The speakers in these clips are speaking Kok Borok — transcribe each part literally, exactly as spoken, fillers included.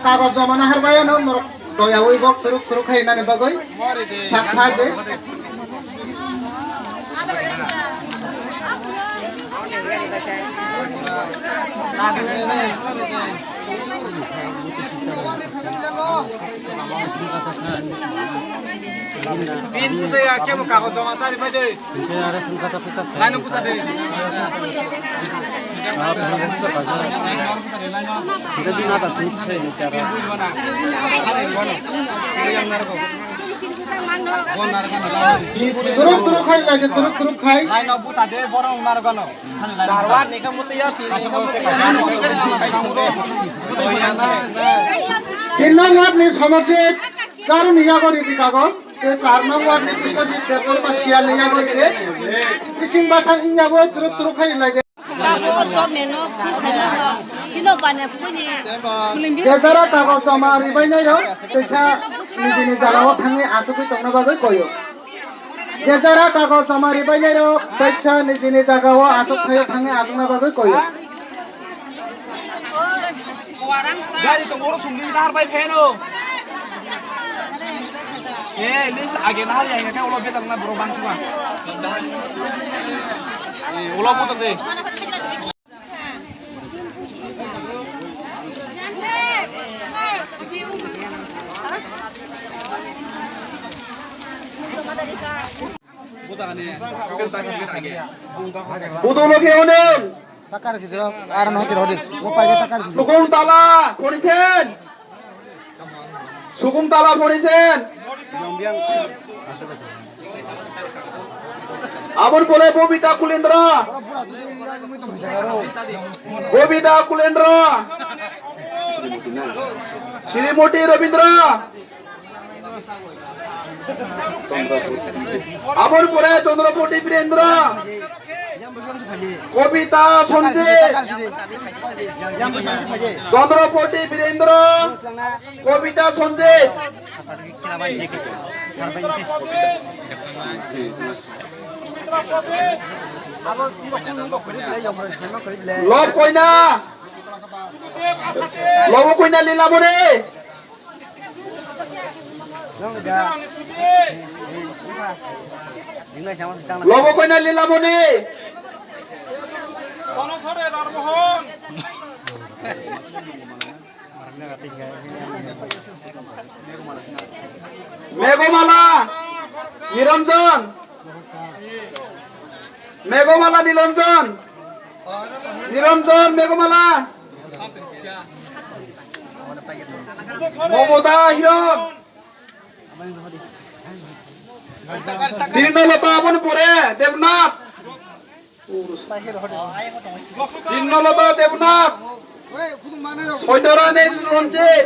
Kagoj joma na harbai ano norok doyaui bok turuk turuk khai nani bagwi sak kha je. Bin bujaya kebo kagoj joma tari bai de. Laino busa de. Turuk turuk khai lagi, turuk turuk khai. Laino busa de, borong nargano. Darwar ni kamu tiya, tini kamu tiya. Tin nang ni samajik, karon iya gori di kagoj. Te char nang ward ni biswajit debbarma siya liya goi re. Bising basang inya goi turuk turuk khai lai de. Jejara kagoj joma ribai nai rok, teisa nijini jaga o thangwi asugwi tongna bagwi koyo. Jejara kagoj joma ribai nai rok, teisa nijini jaga o asuk thayo thangwi asukna bagwi koyo. Gari tongo, oro sungdi nahar bai pheno. Eh, lis age nahar yang ke ulo betal na bro bang suka. Eh, ulo betal de. Buda ne. Buda logi onen. Takar si dira, ar no tiro di. Mo pai takar si. Sukung tala, phonisen. Sukung tala, phonisen. Abon pole Bobita Kulendra. Bobita Kulendra. Srimoti Rabindra. Aboni pore Chandrapati Birendra, Kobita Sanjit, Chandrapati Birendra, Kobita Sanjit. Lob koina, lobo koina Lilamoni. Lobo koina Lilamoni. Megomala Niranjan. Megomala Niranjan. Niranjan Megomala. Momota Hiron. Dirnalota aboni pore Debnath. Dirnalota Debnath. Soitorani Ranjit.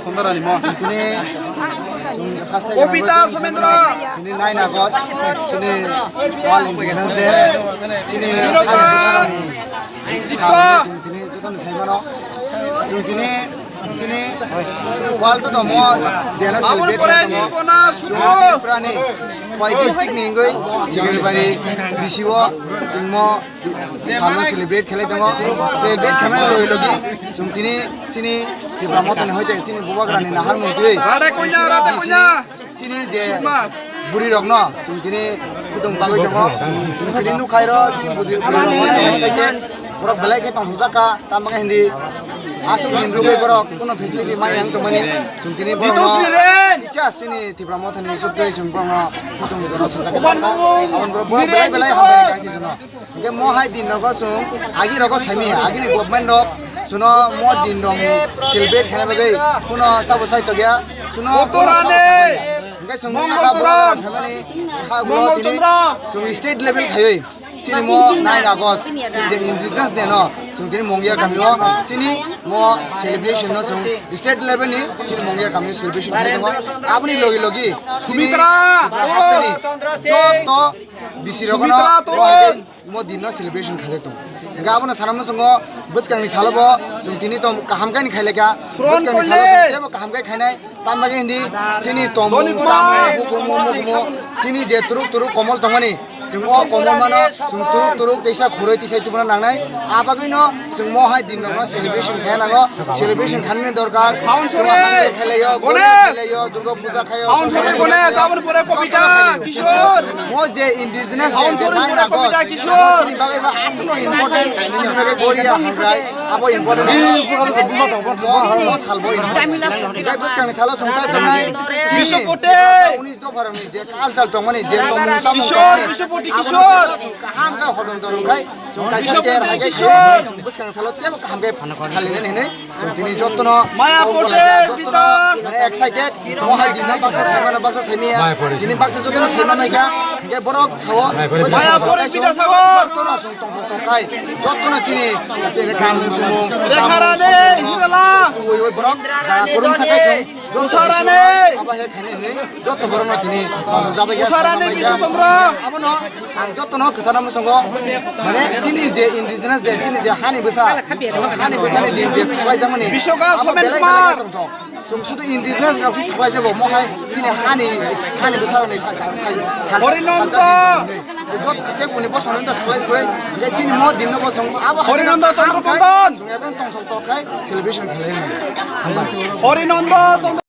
Sondarani mo. Tini Kobita Somendra. Tini nine August. Tini World Indigenous Day. Tini Jito. Tini jotono sai mano. Chwng tini chini world no mo dena celebrate khainai. Chwng Tripura ni koi district ni wngwi Sikalibari B C O chwng mo sal no celebrate khlai tongo. Celebrate khaimani logi logi chwng tini chini Tipra Motha ni hoite chini Bubagra ni nahar mung twi. Rade konya, rade konya. Chini je bwrwi rokno chwng tini kutung bagwi tongo. Chwng tini nukhairo chini bwrwi rokno excited. Borok belai khe tongthokjak kha, tamo khe hindi aswk din rwgwi borok kuno facility mai yang tongmani. Chwng tini borokno teachers chini Tipra Mothani chukdui chwng borokno kutung jono sajak kha. Aboni borok belai belai hambai kha chini jono. Hingke mo hai din rogo chwng agi rogo saimi, agini government rok chwngno mo din rok celebrate khaina bagwi kuno sabo sai tokya, chwngno kuno sabo sai tokya. Hingke chwng Mongol Chorong. Family ha Mongol tini Chorong. Chwng state level khaiwi chini mo nine August chini je Indigenous Day no chwng tini Mongia kami o chini mo celebration no chwng state level ni chini Mongia kami o celebration khai tongo. Aboni logi logi chini Sumitra. Tripura hasteni joto bisi rogo no Sumitra to. Mo din no celebration khaijak tongo. Hingke abono sana muchungo bwskangni salo bo chwng tini tong kaham khe ni khailai kha. Bwskangni salo chwng teibo kaham khe khainai. Tamni bagwi hindi chini tongmung, samung, hukumu, mukumu, chini je turuk turuk komol tongmani. Chwng o komo mano, chwng turuk turuk teisa khurui tisai tubuna nangnai. Abagwino chwng mo hai din no celebration khe nango. Celebration khanani dorkar. Haun sore! Khelaiyo, Ganesh! Khelaiyo, Durga Puja khayo. Haun sore Ganesh, aboni pore Kobita, Kishore! Mo je indigenous Haun je sore mai pore nango. Kobita, Kishore! Chini bagwi ba aswkno important, chini bagwi Goria hamkrai, abo important. Mo salbo important. Tei bwskangni salo chwng sai tongnai. Bisho Pote! Unis dopharokni je culture tongmani, je tongmung samung Kishore, tongmani, Bisho Pote, abo Kishore! Kaham khe hodon doro khai, chwng kaisa ter hai khe Kishore! Bwskang salo tebo kaham khe phalinani hinwi chwng tini jottono Maya Pote, jottono Pita! Mane excited, mo hai dinno baksa saimano baksa saimaya, tini baksa jottono saima naikha, hinkhe borok sao Maya Pote, Pita sao! Jottono chwng tongthok tongkhai, jottono chini, chini kamung sumung, Dekharane, samung, Hirala! Twi borok jaga kwrwngsa khai chwng. Usarani! Abo he khainai hinwi joto borokno tini tongthok jabai khe Usarani Biswa Chandra! Abono ang jotono kwchana muchungo, mane chini je indigenous de, chini je hani bwsa, chwng hani bwsani din je saklaijakmani Bishoka abo Somen belai Kumar! Belai khe tongthok. Chwng sudu indigenous rok se saklaijago, mo hai chini hani, hani bwsarokni sa-, sa-, sa-, Horinonto! Jot tei buni bosong no saklai kwrwi, hingke chini mo din no bosong abo Horinonto Chandra Bandhan! Chwng abo tongthok tongkhai celebration khlai mano. Hambai. Horinonto Chandra